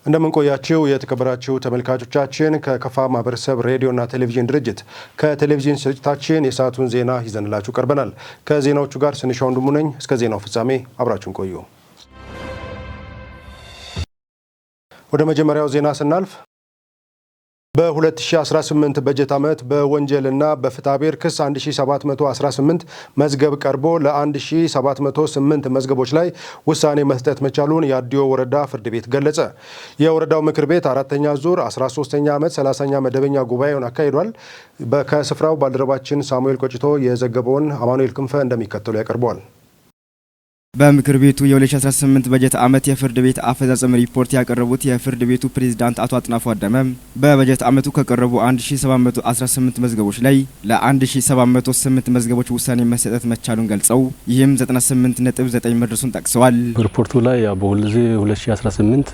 እንደምን ቆያችሁ የተከበራችሁ ተመልካቾቻችን። ከከፋ ማህበረሰብ ሬዲዮና ቴሌቪዥን ድርጅት ከቴሌቪዥን ስርጭታችን የሰዓቱን ዜና ይዘንላችሁ ቀርበናል። ከዜናዎቹ ጋር ስንሻው ወንድሙ ነኝ። እስከ ዜናው ፍጻሜ አብራችሁን ቆዩ። ወደ መጀመሪያው ዜና ስናልፍ፣ በ2018 በጀት ዓመት በወንጀልና በፍትሐብሔር ክስ 1718 መዝገብ ቀርቦ ለ1708 መዝገቦች ላይ ውሳኔ መስጠት መቻሉን የአዲዮ ወረዳ ፍርድ ቤት ገለጸ። የወረዳው ምክር ቤት አራተኛ ዙር 13ኛ ዓመት 30ኛ መደበኛ ጉባኤውን አካሂዷል። ከስፍራው ባልደረባችን ሳሙኤል ቆጭቶ የዘገበውን አማኑኤል ክንፈ እንደሚከተለው ያቀርበዋል። በምክር ቤቱ የ2018 በጀት ዓመት የፍርድ ቤት አፈጻጸም ሪፖርት ያቀረቡት የፍርድ ቤቱ ፕሬዝዳንት አቶ አጥናፉ አደመ፣ በበጀት ዓመቱ ከቀረቡ 1718 መዝገቦች ላይ ለ1708 መዝገቦች ውሳኔ መሰጠት መቻሉን ገልጸው፣ ይህም 98.9 መድረሱን ጠቅሰዋል። ሪፖርቱ ላይ ያው በ2018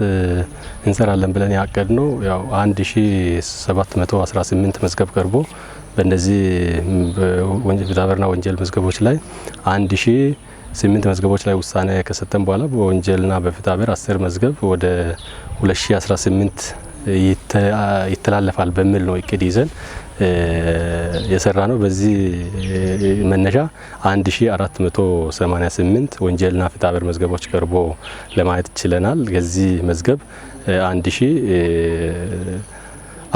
እንሰራለን ብለን ያቀድነው ያው 1718 መዝገብ ቀርቦ፣ በእነዚህ ፍትሐብሔርና ወንጀል መዝገቦች ላይ 1008 መዝገቦች ላይ ውሳኔ ከሰጠን በኋላ፣ በወንጀልና በፍትሐብሔር 10 መዝገብ ወደ 2018 ይተላለፋል በሚል ነው እቅድ ይዘን የሰራነው። በዚህ መነሻ 1488 ወንጀልና ፍትሐብሔር መዝገቦች ቀርቦ ለማየት ችለናል። ከዚህ መዝገብ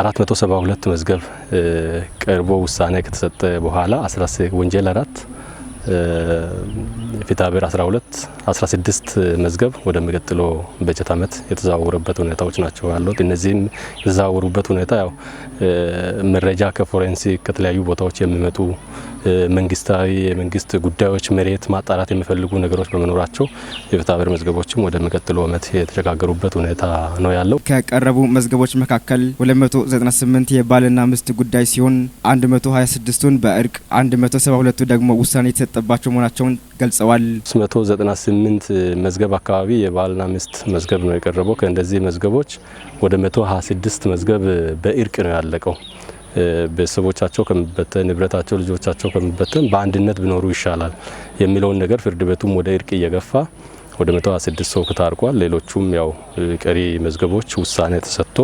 1472 መዝገብ ቀርቦ ውሳኔ ከተሰጠ በኋላ፣ ወንጀል 4፣ ፍትሐብሔር 12፣ 16 መዝገብ ወደሚቀጥለው በጀት ዓመት የተዘዋወረበት ሁኔታዎች ናቸው ያሉት። እነዚህም የተዘዋወሩበት ሁኔታ ያው መረጃ ከ forensic ከተለያዩ ቦታዎች የሚመጡ መንግስታዊ የመንግስት ጉዳዮች፣ መሬት ማጣራት የሚፈልጉ ነገሮች በመኖራቸው የፍትሐብሔር መዝገቦችም ወደሚቀጥለው ዓመት የተሸጋገሩበት ሁኔታ ነው ያለው። ከቀረቡ መዝገቦች መካከል 298 የባልና ሚስት ጉዳይ ሲሆን፣ 126ቱን በእርቅ፣ 172ቱ ደግሞ ውሳኔ የተሰጠባቸው መሆናቸውን ገልጸዋል። 198 መዝገብ አካባቢ የባልና ሚስት መዝገብ ነው የቀረበው። ከእንደዚህ መዝገቦች ወደ 126 መዝገብ በእርቅ ነው ያለቀው። ቤተሰቦቻቸው ከሚበተን፣ ንብረታቸው፣ ልጆቻቸው ከሚበተን በአንድነት ቢኖሩ ይሻላል የሚለውን ነገር ፍርድ ቤቱም ወደ እርቅ እየገፋ ወደ 126 ሰው ታርቋል። ሌሎቹም ያው ቀሪ መዝገቦች ውሳኔ ተሰጥቶ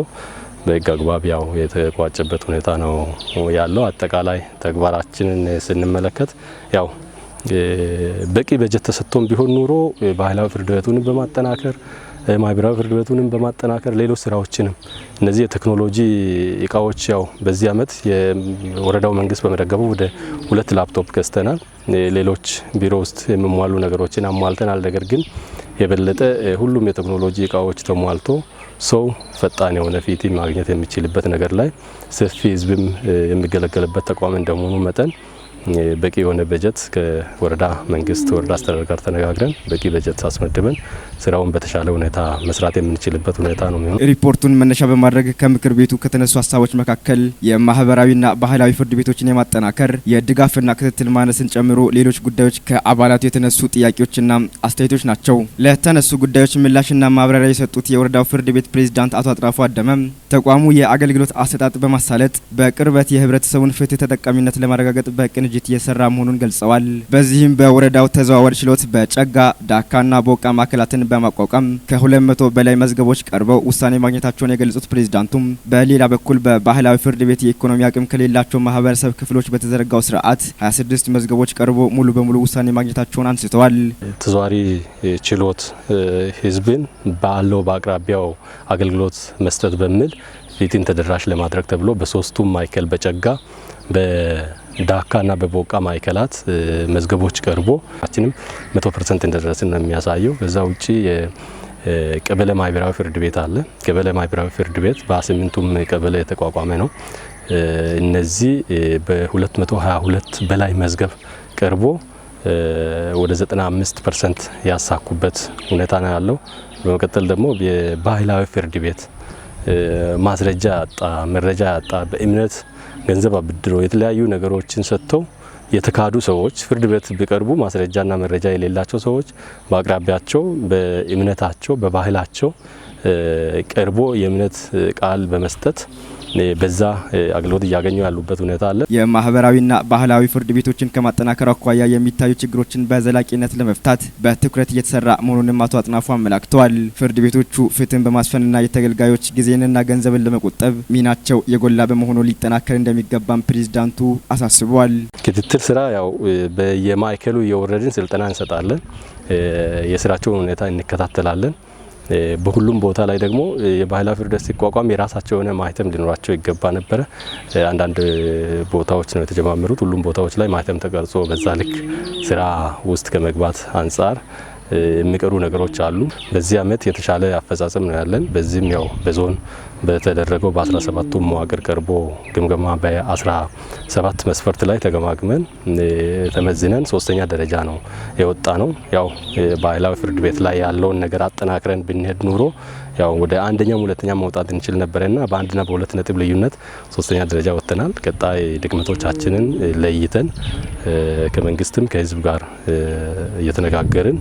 በሕግ አግባብ ያው የተቋጨበት ሁኔታ ነው ያለው። አጠቃላይ ተግባራችንን ስንመለከት፣ ያው በቂ በጀት ተሰጥቶም ቢሆን ኑሮ ባህላዊ ፍርድ ቤቱንም በማጠናከር፣ ማህበራዊ ፍርድ ቤቱንም በማጠናከር፣ ሌሎች ስራዎችንም እነዚህ የቴክኖሎጂ እቃዎች ያው በዚህ አመት የወረዳው መንግስት በመደገፉ ወደ ሁለት ላፕቶፕ ገዝተናል። ሌሎች ቢሮ ውስጥ የሚሟሉ ነገሮችን አሟልተናል። ነገር ግን የበለጠ ሁሉም የቴክኖሎጂ እቃዎች ተሟልቶ ሰው ፈጣን የሆነ ፍትህ ማግኘት የሚችልበት ነገር ላይ፣ ሰፊ ህዝብም የሚገለገልበት ተቋም እንደመሆኑ መጠን፣ በቂ የሆነ በጀት ከወረዳ መንግስት ወረዳ አስተዳደር ጋር ተነጋግረን በቂ በጀት አስመድበን ስራውን በተሻለ ሁኔታ መስራት የምንችልበት ሁኔታ ነው የሚሆነው። ሪፖርቱን መነሻ በማድረግ ከምክር ቤቱ ከተነሱ ሀሳቦች መካከል የማህበራዊና ባህላዊ ፍርድ ቤቶችን የማጠናከር፣ የድጋፍና ክትትል ማነስን ጨምሮ ሌሎች ጉዳዮች ከአባላቱ የተነሱ ጥያቄዎችና አስተያየቶች ናቸው። ለተነሱ ጉዳዮች ምላሽና ማብራሪያ የሰጡት የወረዳው ፍርድ ቤት ፕሬዝዳንት አቶ አጥራፉ አደመም፣ ተቋሙ የአገልግሎት አሰጣጥ በማሳለጥ በቅርበት የህብረተሰቡን ፍትህ ተጠቃሚነት ለማረጋገጥ በቅንጅት እየሰራ መሆኑን ገልጸዋል። በዚህም በወረዳው ተዘዋዋሪ ችሎት በጨጋ፣ ዳካና ቦቃ ማዕከላትን በማቋቋም ከ200 በላይ መዝገቦች ቀርበው ውሳኔ ማግኘታቸውን የገለጹት ፕሬዝዳንቱም፣ በሌላ በኩል በባህላዊ ፍርድ ቤት የኢኮኖሚ አቅም ከሌላቸው ማህበረሰብ ክፍሎች በተዘረጋው ስርዓት 26 መዝገቦች ቀርቦ ሙሉ በሙሉ ውሳኔ ማግኘታቸውን አንስተዋል። ተዘዋዋሪ ችሎት ህዝብን ባለው በአቅራቢያው አገልግሎት መስጠት በሚል፣ ፍትህን ተደራሽ ለማድረግ ተብሎ በሶስቱም ማዕከል፣ በጨጋ፣ በዳካና በቦቃ ማዕከላት መዝገቦች ቀርቦ አችንም 100% እንደደረስን ነው የሚያሳየው። ከዛ ውጪ የቀበሌ ማህበራዊ ፍርድ ቤት አለ። ቀበሌ ማህበራዊ ፍርድ ቤት በ8ቱም ቀበሌ የተቋቋመ ነው። እነዚህ በ222 በላይ መዝገብ ቀርቦ ወደ 95% ያሳኩበት ሁኔታ ነው ያለው። በመቀጠል ደግሞ የባህላዊ ፍርድ ቤት ማስረጃ ያጣ፣ መረጃ ያጣ፣ በእምነት ገንዘብ አበድሮ የተለያዩ ነገሮችን ሰጥተው የተካዱ ሰዎች ፍርድ ቤት ቢቀርቡ ማስረጃና መረጃ የሌላቸው ሰዎች በአቅራቢያቸው በእምነታቸው በባህላቸው ቀርቦ የእምነት ቃል በመስጠት በዛ አገልግሎት እያገኙ ያሉበት ሁኔታ አለ። የማህበራዊና ባህላዊ ፍርድ ቤቶችን ከማጠናከር አኳያ የሚታዩ ችግሮችን በዘላቂነት ለመፍታት በትኩረት እየተሰራ መሆኑንም አቶ አጥናፉ አመላክተዋል። ፍርድ ቤቶቹ ፍትህን በማስፈንና የተገልጋዮች ጊዜንና ገንዘብን ለመቆጠብ ሚናቸው የጎላ በመሆኑ ሊጠናከር እንደሚገባም ፕሬዝዳንቱ አሳስበዋል። ክትትል ስራ ያው በየማዕከሉ እየወረድን ስልጠና እንሰጣለን። የስራቸውን ሁኔታ እንከታተላለን። በሁሉም ቦታ ላይ ደግሞ የባህላዊ ፍርድ ቤት ሲቋቋም የራሳቸው የሆነ ማህተም ሊኖራቸው ይገባ ነበረ። አንዳንድ ቦታዎች ነው የተጀማመሩት። ሁሉም ቦታዎች ላይ ማህተም ተቀርጾ በዛ ልክ ስራ ውስጥ ከመግባት አንጻር የሚቀሩ ነገሮች አሉ። በዚህ አመት የተሻለ አፈጻጸም ነው ያለን። በዚህም ያው በዞን በተደረገው በ17ቱ መዋቅር ቀርቦ ግምገማ በ17 መስፈርት ላይ ተገማግመን ተመዝነን 3ኛ ደረጃ ነው የወጣ ነው። ያው ባህላዊ ፍርድ ቤት ላይ ያለውን ነገር አጠናክረን ብንሄድ ኑሮ ያው ወደ አንደኛም ሁለተኛ መውጣት እንችል ነበርና በአንድና በሁለት ነጥብ ልዩነት 3ኛ ደረጃ ወጥተናል። ቀጣይ ድክመቶቻችንን ለይተን ከመንግስትም ከህዝብ ጋር እየተነጋገርን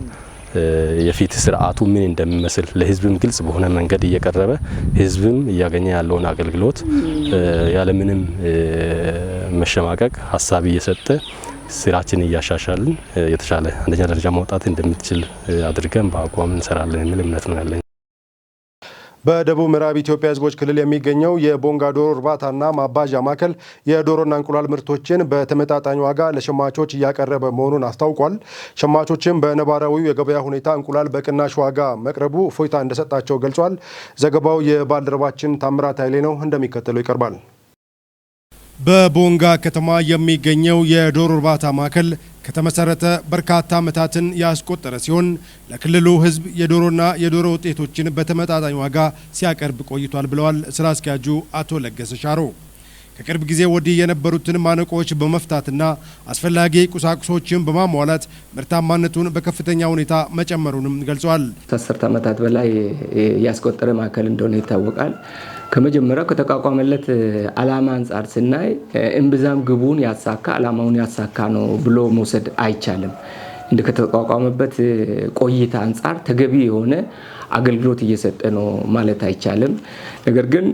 የፊት ስርዓቱ ምን እንደሚመስል ለህዝብም ግልጽ በሆነ መንገድ እየቀረበ ህዝብም እያገኘ ያለውን አገልግሎት ያለምንም መሸማቀቅ ሀሳብ እየሰጠ ስራችን እያሻሻልን የተሻለ አንደኛ ደረጃ መውጣት እንደምትችል አድርገን በአቋም እንሰራለን የሚል እምነት ነው ያለኝ። በደቡብ ምዕራብ ኢትዮጵያ ህዝቦች ክልል የሚገኘው የቦንጋ ዶሮ እርባታና ማባዣ ማዕከል የዶሮና እንቁላል ምርቶችን በተመጣጣኝ ዋጋ ለሸማቾች እያቀረበ መሆኑን አስታውቋል። ሸማቾችም በነባራዊው የገበያ ሁኔታ እንቁላል በቅናሽ ዋጋ መቅረቡ እፎይታ እንደሰጣቸው ገልጿል። ዘገባው የባልደረባችን ታምራት ኃይሌ ነው፣ እንደሚከተለው ይቀርባል። በቦንጋ ከተማ የሚገኘው የዶሮ እርባታ ማዕከል ከተመሰረተ በርካታ ዓመታትን ያስቆጠረ ሲሆን ለክልሉ ሕዝብ የዶሮና የዶሮ ውጤቶችን በተመጣጣኝ ዋጋ ሲያቀርብ ቆይቷል ብለዋል ስራ አስኪያጁ አቶ ለገሰ ሻሮ። ከቅርብ ጊዜ ወዲህ የነበሩትን ማነቆዎች በመፍታትና አስፈላጊ ቁሳቁሶችን በማሟላት ምርታማነቱን በከፍተኛ ሁኔታ መጨመሩንም ገልጿል። ከ10 ዓመታት በላይ ያስቆጠረ ማዕከል እንደሆነ ይታወቃል። ከመጀመሪያው ከተቋቋመለት ዓላማ አንጻር ስናይ እምብዛም ግቡን ያሳካ ዓላማውን ያሳካ ነው ብሎ መውሰድ አይቻልም። እንደ ከተቋቋመበት ቆይታ አንጻር ተገቢ የሆነ አገልግሎት እየሰጠ ነው ማለት አይቻልም። ነገር ግን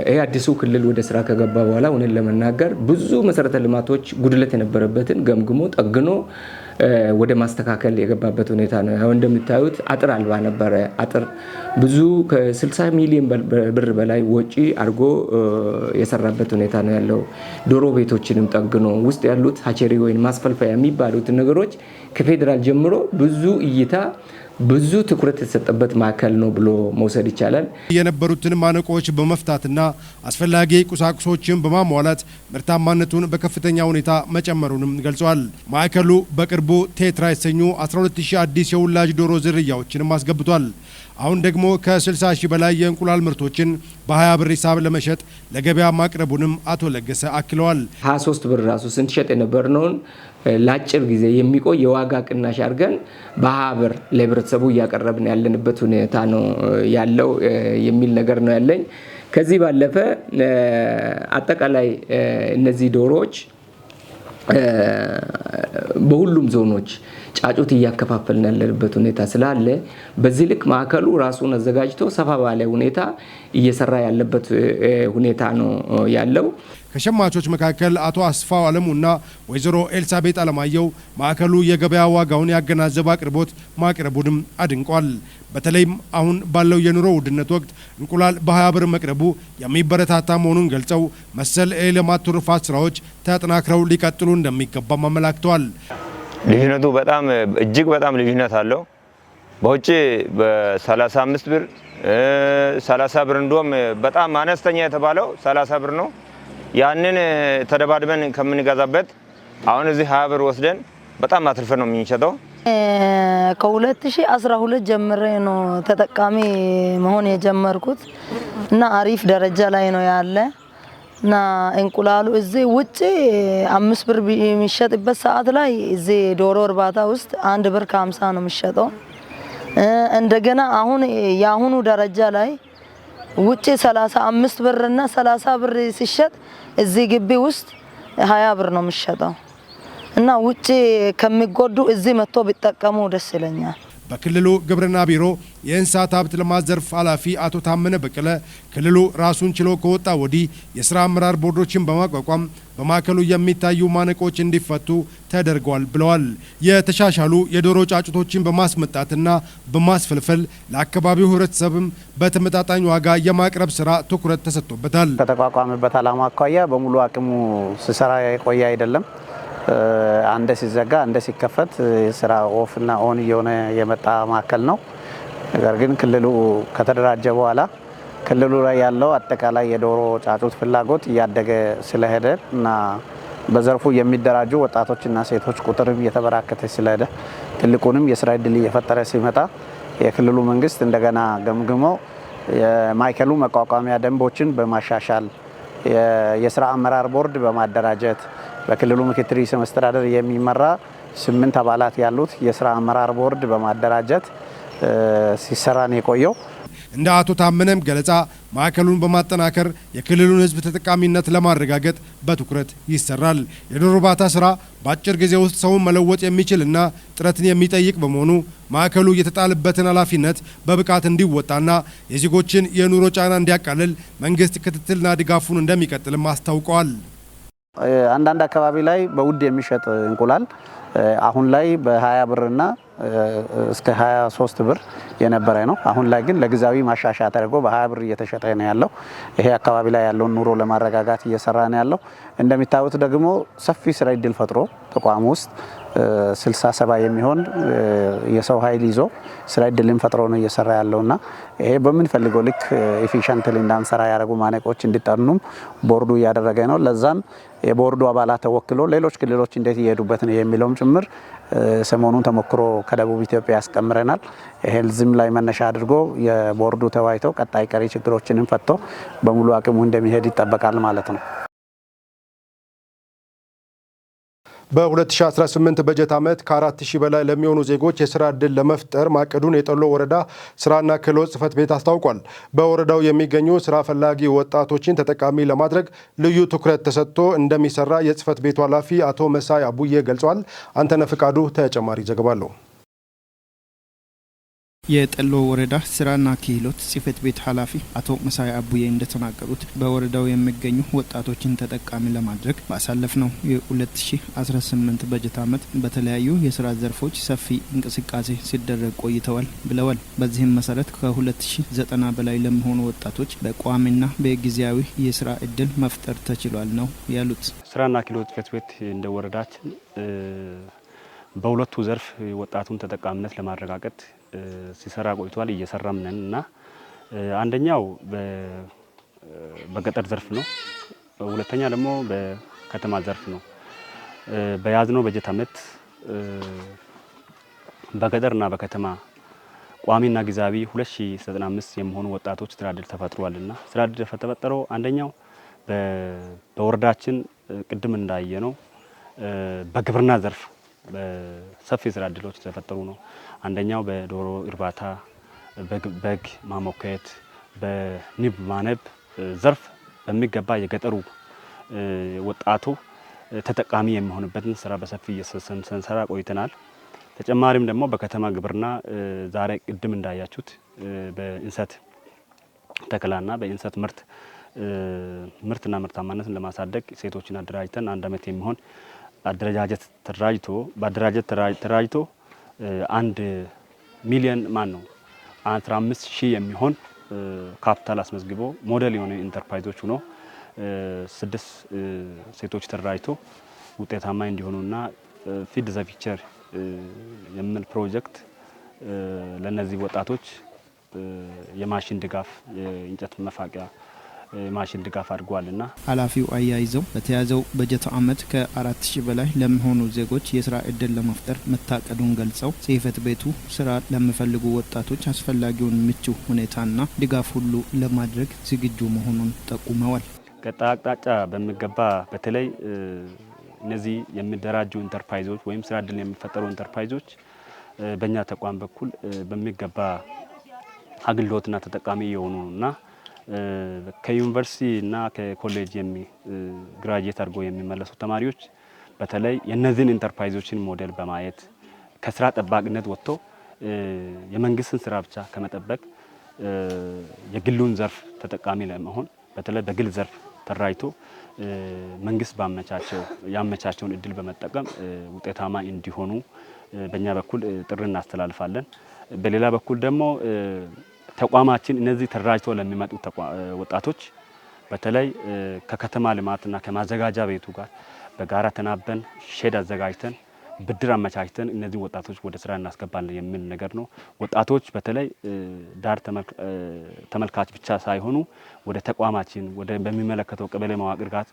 ይሄ አዲሱ ክልል ወደ ስራ ከገባ በኋላ እውነት ለመናገር ብዙ መሰረተ ልማቶች ጉድለት የነበረበትን ገምግሞ ጠግኖ ወደ ማስተካከል የገባበት ሁኔታ ነው። አሁን እንደምታዩት አጥር አልባ ነበረ። አጥር ብዙ ከ60 ሚሊዮን ብር በላይ ወጪ አድርጎ የሰራበት ሁኔታ ነው ያለው። ዶሮ ቤቶችንም ጠግኖ ውስጥ ያሉት hatchery ወይም ማስፈልፈያ የሚባሉትን ነገሮች ከፌዴራል ጀምሮ ብዙ እይታ ብዙ ትኩረት የተሰጠበት ማዕከል ነው ብሎ መውሰድ ይቻላል። የነበሩትን ማነቆዎች በመፍታትና አስፈላጊ ቁሳቁሶችን በማሟላት ምርታማነቱን በከፍተኛ ሁኔታ መጨመሩንም ገልጿል። ማዕከሉ በቅርቡ ቴትራ የተሰኙ 12000 አዲስ የውላጅ ዶሮ ዝርያዎችንም አስገብቷል። አሁን ደግሞ ከ60 ሺህ በላይ የእንቁላል ምርቶችን በ20 ብር ሂሳብ ለመሸጥ ለገበያ ማቅረቡንም አቶ ለገሰ አክለዋል። 23 ብር ራሱ ስንሸጥ የነበርነውን ለአጭር ጊዜ የሚቆይ የዋጋ ቅናሽ አድርገን በ20 ብር ለህብረተሰቡ እያቀረብን ያለንበት ሁኔታ ነው ያለው የሚል ነገር ነው ያለኝ። ከዚህ ባለፈ አጠቃላይ እነዚህ ዶሮዎች በሁሉም ዞኖች ጫጩት እያከፋፈልን ያለንበት ሁኔታ ስላለ በዚህ ልክ ማዕከሉ ራሱን አዘጋጅቶ ሰፋ ባለ ሁኔታ እየሰራ ያለበት ሁኔታ ነው ያለው። ከሸማቾች መካከል አቶ አስፋው አለሙና ወይዘሮ ኤልሳቤጥ አለማየሁ ማዕከሉ የገበያ ዋጋውን ያገናዘበ አቅርቦት ማቅረቡንም አድንቋል። በተለይም አሁን ባለው የኑሮ ውድነት ወቅት እንቁላል በ20 ብር መቅረቡ የሚበረታታ መሆኑን ገልጸው መሰል የሌማት ትሩፋት ስራዎች ተጠናክረው ሊቀጥሉ እንደሚገባም አመላክተዋል። ልዩነቱ በጣም እጅግ በጣም ልዩነት አለው። በውጭ በ35 ብር 30 ብር እንደውም በጣም አነስተኛ የተባለው 30 ብር ነው። ያንን ተደባድበን ከምንገዛበት አሁን እዚህ 20 ብር ወስደን በጣም አትርፈን ነው የምንሸጠው። ከ2012 ጀምሬ ነው ተጠቃሚ መሆን የጀመርኩት እና አሪፍ ደረጃ ላይ ነው ያለ እና እንቁላሉ እዚህ ውጪ 5 ብር የሚሸጥበት ሰዓት ላይ እዚህ ዶሮ እርባታ ውስጥ 1 ብር ከ50 ነው የሚሸጠው። እንደገና አሁን የአሁኑ ደረጃ ላይ ውጪ 35 ብር እና 30 ብር ሲሸጥ እዚህ ግቢ ውስጥ 20 ብር ነው የሚሸጠው እና ውጪ ከሚጎዱ እዚህ መጥቶ ቢጠቀሙ ደስ ይለኛል። በክልሉ ግብርና ቢሮ የእንስሳት ሀብት ልማት ዘርፍ ኃላፊ አቶ ታመነ በቀለ ክልሉ ራሱን ችሎ ከወጣ ወዲህ የስራ አመራር ቦርዶችን በማቋቋም በማዕከሉ የሚታዩ ማነቆች እንዲፈቱ ተደርጓል ብለዋል። የተሻሻሉ የዶሮ ጫጩቶችን በማስመጣትና በማስፈልፈል ለአካባቢው ሕብረተሰብም በተመጣጣኝ ዋጋ የማቅረብ ስራ ትኩረት ተሰጥቶበታል። ከተቋቋመበት ዓላማ አኳያ በሙሉ አቅሙ ሲሰራ የቆየ አይደለም። አንደ ሲዘጋ አንደ ሲከፈት ስራ off እና on እየሆነ የመጣ ማዕከል ነው። ነገር ግን ክልሉ ከተደራጀ በኋላ ክልሉ ላይ ያለው አጠቃላይ የዶሮ ጫጩት ፍላጎት እያደገ ስለሄደ እና በዘርፉ የሚደራጁ ወጣቶችና ሴቶች ቁጥርም እየተበራከተ ስለሄደ፣ ትልቁንም የስራ እድል እየፈጠረ ሲመጣ፣ የክልሉ መንግስት እንደገና ገምግሞ የማዕከሉ መቋቋሚያ ደንቦችን በማሻሻል፣ የስራ አመራር ቦርድ በማደራጀት፣ በክልሉ ምክትል ርዕሰ መስተዳደር የሚመራ 8 አባላት ያሉት የስራ አመራር ቦርድ በማደራጀት ሲሰራ ነው የቆየው። እንደ አቶ ታመነም ገለጻ ማዕከሉን በማጠናከር የክልሉን ሕዝብ ተጠቃሚነት ለማረጋገጥ በትኩረት ይሰራል። የዶሮ እርባታ ስራ በአጭር ጊዜ ውስጥ ሰውን መለወጥ የሚችልና ጥረትን የሚጠይቅ በመሆኑ ማዕከሉ የተጣለበትን ኃላፊነት በብቃት እንዲወጣና የዜጎችን የኑሮ ጫና እንዲያቃልል መንግስት ክትትልና ድጋፉን እንደሚቀጥልም አስታውቀዋል። አንዳንድ አካባቢ ላይ በውድ የሚሸጥ እንቁላል አሁን ላይ በ20 ብርና እስከ 23 ብር የነበረ ነው። አሁን ላይ ግን ለጊዜያዊ ማሻሻያ ተደርጎ በ20 ብር እየተሸጠ ነው ያለው። ይሄ አካባቢ ላይ ያለውን ኑሮ ለማረጋጋት እየሰራ ነው ያለው። እንደሚታዩት ደግሞ ሰፊ ስራ እድል ፈጥሮ ተቋም ውስጥ 60 70 የሚሆን የሰው ኃይል ይዞ ስራ እድልን ፈጥሮ ነው እየሰራ ያለውና ይሄ በምንፈልገው ልክ efficiently እንዳንሰራ ያደረጉ ማነቆች እንዲጠኑም ቦርዱ እያደረገ ነው። ለዛም የቦርዱ አባላት ተወክሎ ሌሎች ክልሎች እንዴት እየሄዱበት ነው የሚለውም ጭምር ሰሞኑን ተሞክሮ ከደቡብ ኢትዮጵያ ያስቀምረናል። ይሄን ዝም ላይ መነሻ አድርጎ የቦርዱ ተወያይቶ ቀጣይ ቀሪ ችግሮችንም ፈቶ በሙሉ አቅሙ እንደሚሄድ ይጠበቃል ማለት ነው። በ2018 በጀት ዓመት ከ4000 በላይ ለሚሆኑ ዜጎች የስራ ዕድል ለመፍጠር ማቀዱን የጠሎ ወረዳ ስራና ክህሎት ጽሕፈት ቤት አስታውቋል። በወረዳው የሚገኙ ስራ ፈላጊ ወጣቶችን ተጠቃሚ ለማድረግ ልዩ ትኩረት ተሰጥቶ እንደሚሰራ የጽሕፈት ቤቱ ኃላፊ አቶ መሳይ አቡዬ ገልጿል። አንተነህ ፍቃዱ ተጨማሪ ዘገባ አለው። የጠሎ ወረዳ ስራና ክህሎት ጽሕፈት ቤት ኃላፊ አቶ መሳይ አቡዬ እንደተናገሩት በወረዳው የሚገኙ ወጣቶችን ተጠቃሚ ለማድረግ ባሳለፍነው የ2018 በጀት ዓመት በተለያዩ የስራ ዘርፎች ሰፊ እንቅስቃሴ ሲደረግ ቆይተዋል ብለዋል። በዚህም መሰረት ከ2090 በላይ ለሚሆኑ ወጣቶች በቋሚና በጊዜያዊ የስራ እድል መፍጠር ተችሏል ነው ያሉት። ስራና ክህሎት ጽሕፈት ቤት እንደ ወረዳችን በሁለቱ ዘርፍ ወጣቱን ተጠቃሚነት ለማረጋገጥ ሲሰራ ቆይቷል። እየሰራም ነን እና አንደኛው በገጠር ዘርፍ ነው። ሁለተኛ ደግሞ በከተማ ዘርፍ ነው። በያዝነው በጀት ዓመት በገጠርና በከተማ ቋሚና ጊዜያዊ 2095 የሚሆኑ ወጣቶች ስራ እድል ተፈጥሯልና ስራ እድል የተፈጠረው አንደኛው በወረዳችን ቅድም እንዳየነው በግብርና ዘርፍ ሰፊ ስራ እድሎች ተፈጠሩ ነው። አንደኛው በዶሮ እርባታ፣ በግ ማሞከት፣ በንብ ማነብ ዘርፍ በሚገባ የገጠሩ ወጣቱ ተጠቃሚ የሚሆንበትን ስራ በሰፊ ስንሰራ ቆይተናል። ተጨማሪም ደግሞ በከተማ ግብርና ዛሬ ቅድም እንዳያችሁት በእንሰት ተከላና በእንሰት ምርትና ምርታማነትን ለማሳደግ ሴቶችን አደራጅተን አንድ አመት የሚሆን አደረጃጀት ተደራጅቶ በአደራጀት ተደራጅቶ 1 ሚሊዮን ማን ነው 15 ሺህ የሚሆን ካፒታል አስመዝግቦ ሞዴል የሆነ ኢንተርፕራይዞች ሆኖ 6 ሴቶች ተደራጅቶ ውጤታማ እንዲሆኑና Feed the Future የሚል ፕሮጀክት ለነዚህ ወጣቶች የማሽን ድጋፍ፣ የእንጨት መፋቂያ ማሽን ድጋፍ አድርጓልና። ኃላፊው አያይዘው በተያዘው በጀት ዓመት ከ4000 በላይ ለሚሆኑ ዜጎች የስራ እድል ለመፍጠር መታቀዱን ገልጸው ጽሕፈት ቤቱ ስራ ለሚፈልጉ ወጣቶች አስፈላጊውን ምቹ ሁኔታና ድጋፍ ሁሉ ለማድረግ ዝግጁ መሆኑን ጠቁመዋል። ቀጣይ አቅጣጫ በሚገባ በተለይ እነዚህ የሚደራጁ ኢንተርፕራይዞች ወይም ስራ እድል የሚፈጠሩ ኢንተርፕራይዞች በእኛ ተቋም በኩል በሚገባ አገልግሎትና ተጠቃሚ የሆኑና ከዩኒቨርሲቲ እና ከኮሌጅ graduate አድርጎ የሚመለሱ ተማሪዎች በተለይ የነዚህን ኢንተርፕራይዞችን ሞዴል በማየት ከስራ ጠባቂነት ወጥቶ የመንግስትን ስራ ብቻ ከመጠበቅ የግሉን ዘርፍ ተጠቃሚ ለመሆን በተለይ በግል ዘርፍ ተደራጅቶ መንግስት ባመቻቸው ያመቻቸውን እድል በመጠቀም ውጤታማ እንዲሆኑ በእኛ በኩል ጥሪ እናስተላልፋለን። በሌላ በኩል ደግሞ ተቋማችን እነዚህ ተደራጅቶ ለሚመጡ ወጣቶች በተለይ ከከተማ ልማትና ከማዘጋጃ ቤቱ ጋር በጋራ ተናበን ሼድ አዘጋጅተን ብድር አመቻችተን እነዚህ ወጣቶች ወደ ስራ እናስገባለን የሚል ነገር ነው። ወጣቶች በተለይ ዳር ተመልካች ብቻ ሳይሆኑ ወደ ተቋማችን ወደ በሚመለከተው ቀበሌ መዋቅር ጋር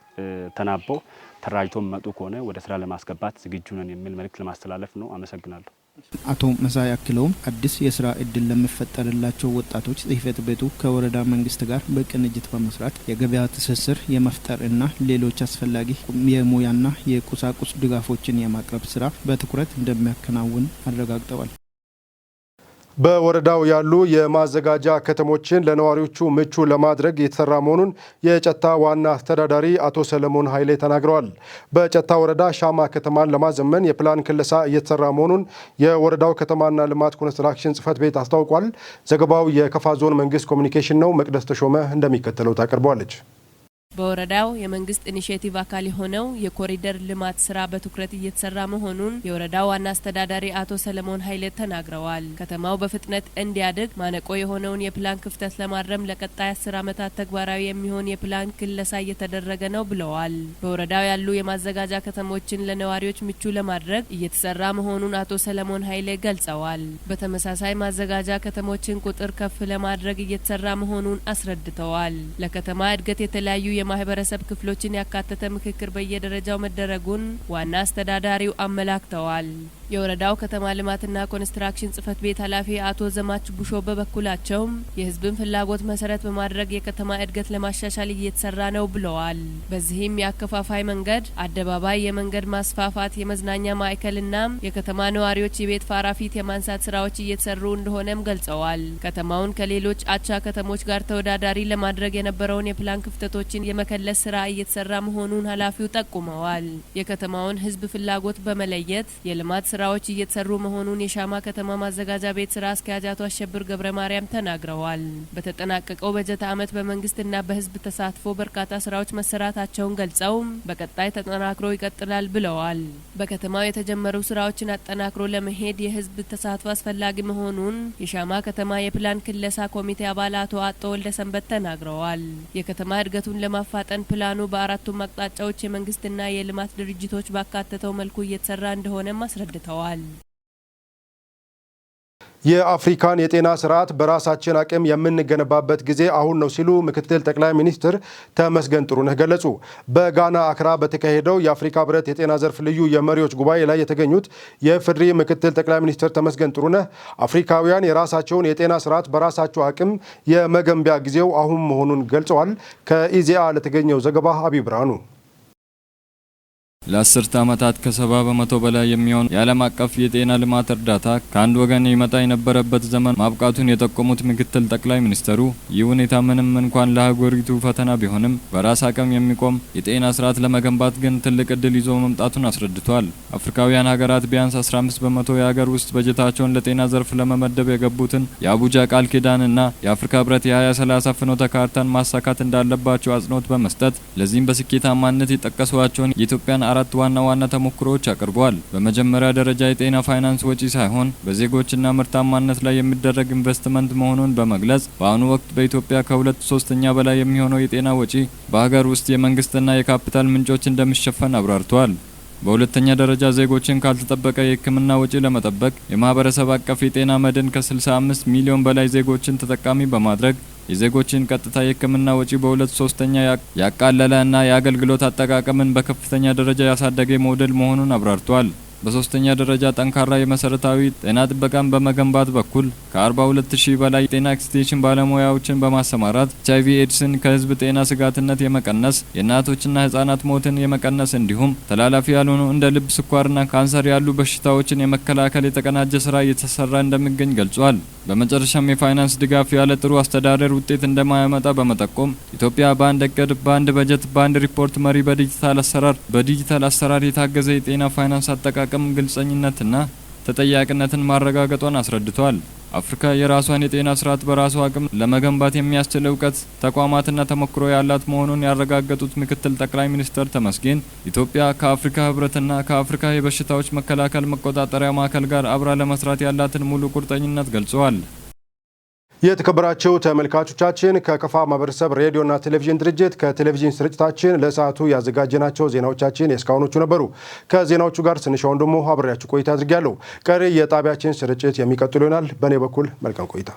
ተናበው ተደራጅቶ የሚመጡ ከሆነ ወደ ስራ ለማስገባት ዝግጁ ነን የሚል መልእክት ለማስተላለፍ ነው። አመሰግናለሁ። አቶ መሳይ አክለውም አዲስ የስራ እድል ለሚፈጠርላቸው ወጣቶች ጽህፈት ቤቱ ከወረዳ መንግስት ጋር በቅንጅት በመስራት የገበያ ትስስር የመፍጠር እና ሌሎች አስፈላጊ የሙያና የቁሳቁስ ድጋፎችን የማቅረብ ስራ በትኩረት እንደሚያከናውን አረጋግጠዋል። በወረዳው ያሉ የማዘጋጃ ከተሞችን ለነዋሪዎቹ ምቹ ለማድረግ የተሰራ መሆኑን የጨታ ዋና አስተዳዳሪ አቶ ሰለሞን ኃይሌ ተናግረዋል። በጨታ ወረዳ ሻማ ከተማን ለማዘመን የፕላን ክለሳ እየተሰራ መሆኑን የወረዳው ከተማና ልማት ኮንስትራክሽን ጽሕፈት ቤት አስታውቋል። ዘገባው የከፋ ዞን መንግስት ኮሚኒኬሽን ነው። መቅደስ ተሾመ እንደሚከተለው ታቀርበዋለች። በወረዳው የመንግስት ኢኒሼቲቭ አካል የሆነው የኮሪደር ልማት ስራ በትኩረት እየተሰራ መሆኑን የወረዳው ዋና አስተዳዳሪ አቶ ሰለሞን ኃይሌ ተናግረዋል። ከተማው በፍጥነት እንዲያድግ ማነቆ የሆነውን የፕላን ክፍተት ለማረም ለቀጣይ 10 ዓመታት ተግባራዊ የሚሆን የፕላን ክለሳ እየተደረገ ነው ብለዋል። በወረዳው ያሉ የማዘጋጃ ከተሞችን ለነዋሪዎች ምቹ ለማድረግ እየተሰራ መሆኑን አቶ ሰለሞን ኃይሌ ገልጸዋል። በተመሳሳይ ማዘጋጃ ከተሞችን ቁጥር ከፍ ለማድረግ እየተሰራ መሆኑን አስረድተዋል። ለከተማ እድገት የተለያዩ የማህበረሰብ ክፍሎችን ያካተተ ምክክር በየደረጃው መደረጉን ዋና አስተዳዳሪው አመላክተዋል። የወረዳው ከተማ ልማትና ኮንስትራክሽን ጽህፈት ቤት ኃላፊ አቶ ዘማች ቡሾ በበኩላቸው የህዝብን ፍላጎት መሰረት በማድረግ የከተማ እድገት ለማሻሻል እየተሰራ ነው ብለዋል። በዚህም የአከፋፋይ መንገድ፣ አደባባይ፣ የመንገድ ማስፋፋት፣ የመዝናኛ ማዕከልና የከተማ ነዋሪዎች የቤት ፋራ ፊት የማንሳት ስራዎች እየተሰሩ እንደሆነም ገልጸዋል። ከተማውን ከሌሎች አቻ ከተሞች ጋር ተወዳዳሪ ለማድረግ የነበረውን የፕላን ክፍተቶችን የመከለስ ስራ እየተሰራ መሆኑን ኃላፊው ጠቁመዋል። የከተማውን ህዝብ ፍላጎት በመለየት የልማት ስራዎች እየተሰሩ መሆኑን የሻማ ከተማ ማዘጋጃ ቤት ስራ አስኪያጅ አቶ አሸብር ገብረ ማርያም ተናግረዋል። በተጠናቀቀው በጀት ዓመት በመንግስትና በህዝብ ተሳትፎ በርካታ ስራዎች መሰራታቸውን ገልጸው በቀጣይ ተጠናክሮ ይቀጥላል ብለዋል። በከተማው የተጀመሩ ስራዎችን አጠናክሮ ለመሄድ የህዝብ ተሳትፎ አስፈላጊ መሆኑን የሻማ ከተማ የፕላን ክለሳ ኮሚቴ አባል አቶ አጦ ወልደ ሰንበት ተናግረዋል። የከተማ እድገቱን ለማፋጠን ፕላኑ በአራቱም አቅጣጫዎች የመንግስትና የልማት ድርጅቶች ባካተተው መልኩ እየተሰራ እንደሆነም አስረድተዋል። የአፍሪካን የጤና ስርዓት በራሳችን አቅም የምንገነባበት ጊዜ አሁን ነው ሲሉ ምክትል ጠቅላይ ሚኒስትር ተመስገን ጥሩነህ ገለጹ። በጋና አክራ በተካሄደው የአፍሪካ ህብረት የጤና ዘርፍ ልዩ የመሪዎች ጉባኤ ላይ የተገኙት የኢፌዴሪ ምክትል ጠቅላይ ሚኒስትር ተመስገን ጥሩነህ አፍሪካውያን የራሳቸውን የጤና ስርዓት በራሳቸው አቅም የመገንቢያ ጊዜው አሁን መሆኑን ገልጸዋል። ከኢዜአ ለተገኘው ዘገባ አቢ ብርሃኑ። ለአስርተ ዓመታት ከ70% በላይ የሚሆን የዓለም አቀፍ የጤና ልማት እርዳታ ከአንድ ወገን ይመጣ የነበረበት ዘመን ማብቃቱን የጠቆሙት ምክትል ጠቅላይ ሚኒስትሩ፣ ይህ ሁኔታ ምንም እንኳን ለአህጉሪቱ ፈተና ቢሆንም በራስ አቅም የሚቆም የጤና ስርዓት ለመገንባት ግን ትልቅ እድል ይዞ መምጣቱን አስረድቷል። አፍሪካውያን ሀገራት ቢያንስ 15% የሀገር ውስጥ በጀታቸውን ለጤና ዘርፍ ለመመደብ የገቡትን የአቡጃ ቃል ኪዳንና የአፍሪካ ህብረት የ2030 ፍኖተ ካርታን ማሳካት እንዳለባቸው አጽንኦት በመስጠት፣ ለዚህም በስኬታማነት የጠቀሷቸውን የኢትዮጵያን አራት ዋና ዋና ተሞክሮዎች አቅርበዋል። በመጀመሪያ ደረጃ የጤና ፋይናንስ ወጪ ሳይሆን በዜጎችና ምርታማነት ላይ የሚደረግ ኢንቨስትመንት መሆኑን በመግለጽ፣ በአሁኑ ወቅት በኢትዮጵያ ከሁለት ሶስተኛ በላይ የሚሆነው የጤና ወጪ በሀገር ውስጥ የመንግስትና የካፒታል ምንጮች እንደሚሸፈን አብራርተዋል። በሁለተኛ ደረጃ ዜጎችን ካልተጠበቀ የሕክምና ወጪ ለመጠበቅ የማህበረሰብ አቀፍ የጤና መድን ከ65 ሚሊዮን በላይ ዜጎችን ተጠቃሚ በማድረግ የዜጎችን ቀጥታ የሕክምና ወጪ በሁለት ሶስተኛ ያቃለለ እና የአገልግሎት አጠቃቀምን በከፍተኛ ደረጃ ያሳደገ ሞዴል መሆኑን አብራርተዋል። በሶስተኛ ደረጃ ጠንካራ የመሰረታዊ ጤና ጥበቃን በመገንባት በኩል ከ42 ሺህ በላይ የጤና ኤክስቴንሽን ባለሙያዎችን በማሰማራት ኤች አይቪ ኤድስን ከህዝብ ጤና ስጋትነት የመቀነስ፣ የእናቶችና ህጻናት ሞትን የመቀነስ እንዲሁም ተላላፊ ያልሆኑ እንደ ልብ፣ ስኳርና ካንሰር ያሉ በሽታዎችን የመከላከል የተቀናጀ ስራ እየተሰራ እንደሚገኝ ገልጿል። በመጨረሻም የፋይናንስ ድጋፍ ያለ ጥሩ አስተዳደር ውጤት እንደማያመጣ በመጠቆም፣ ኢትዮጵያ በአንድ እቅድ፣ በአንድ በጀት፣ በአንድ ሪፖርት መሪ በዲጂታል አሰራር የታገዘ የጤና ፋይናንስ አጠቃቀም ግልጸኝነትና ተጠያቂነትን ማረጋገጧን አስረድተዋል። አፍሪካ የራሷን የጤና ስርዓት በራሷ አቅም ለመገንባት የሚያስችል እውቀት፣ ተቋማትና ተሞክሮ ያላት መሆኑን ያረጋገጡት ምክትል ጠቅላይ ሚኒስትር ተመስገን ኢትዮጵያ ከአፍሪካ ህብረትና ከአፍሪካ የበሽታዎች መከላከል መቆጣጠሪያ ማዕከል ጋር አብራ ለመስራት ያላትን ሙሉ ቁርጠኝነት ገልጸዋል። የተከበራችሁ ተመልካቾቻችን፣ ከከፋ ማህበረሰብ ሬዲዮና ቴሌቪዥን ድርጅት ከቴሌቪዥን ስርጭታችን ለሰዓቱ ያዘጋጀናቸው ዜናዎቻችን የእስካሁኖቹ ነበሩ። ከዜናዎቹ ጋር ስንሻው ወንድሙ አብሬያችሁ ቆይታ አድርጌያለሁ። ቀሪ የጣቢያችን ስርጭት የሚቀጥል ይሆናል። በእኔ በኩል መልካም ቆይታ።